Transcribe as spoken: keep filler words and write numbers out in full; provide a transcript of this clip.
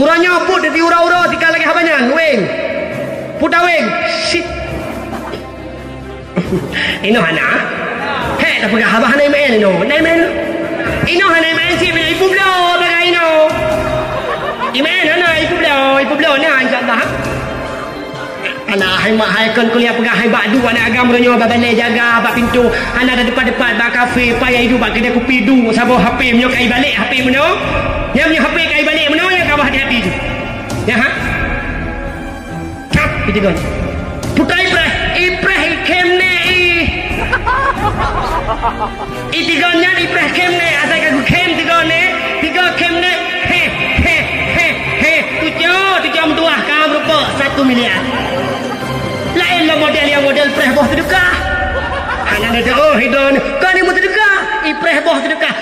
Uroe nyoe put di uroe-uroe tika lagèe haba nyan, weng. Puta weng. Sit. Inoe hana. Hek, tapeugah haba hana iman inoe. Na iman. Inoe hana iman sit, ipeubloe tagai inoe. Iman hana, ipeubloe, ipeubloe na, insya Allah. Alah, hai mak, hai kon kuliah peugah, hai bak duek aneuk agam uroe nyoe bak balè jaga, bak pintoe, hana teupat-teupat bak kafe, payah iduek bak keudè kupi duek, saboh H P meunyoe ka ibalek H P meunoe. Nyan meunyoe H P ka ibalek meunoe, nyan ka bah hati-hati tu. Nyan, ha? Cap, itu kan. Putai preh, ipreh ikem nè, i. Itiga nyan ipreh kem nè, asai ka geukem tiga nè, tiga kem nè, he, he, he, he, tujoh, tujoh meutuah ka meurumpok satu miliar. Laén lom model nyang model preh boh seudeukah. Hana ada, oh, higa ni, ka ni meuseudekah, ipreh boh seudeukah.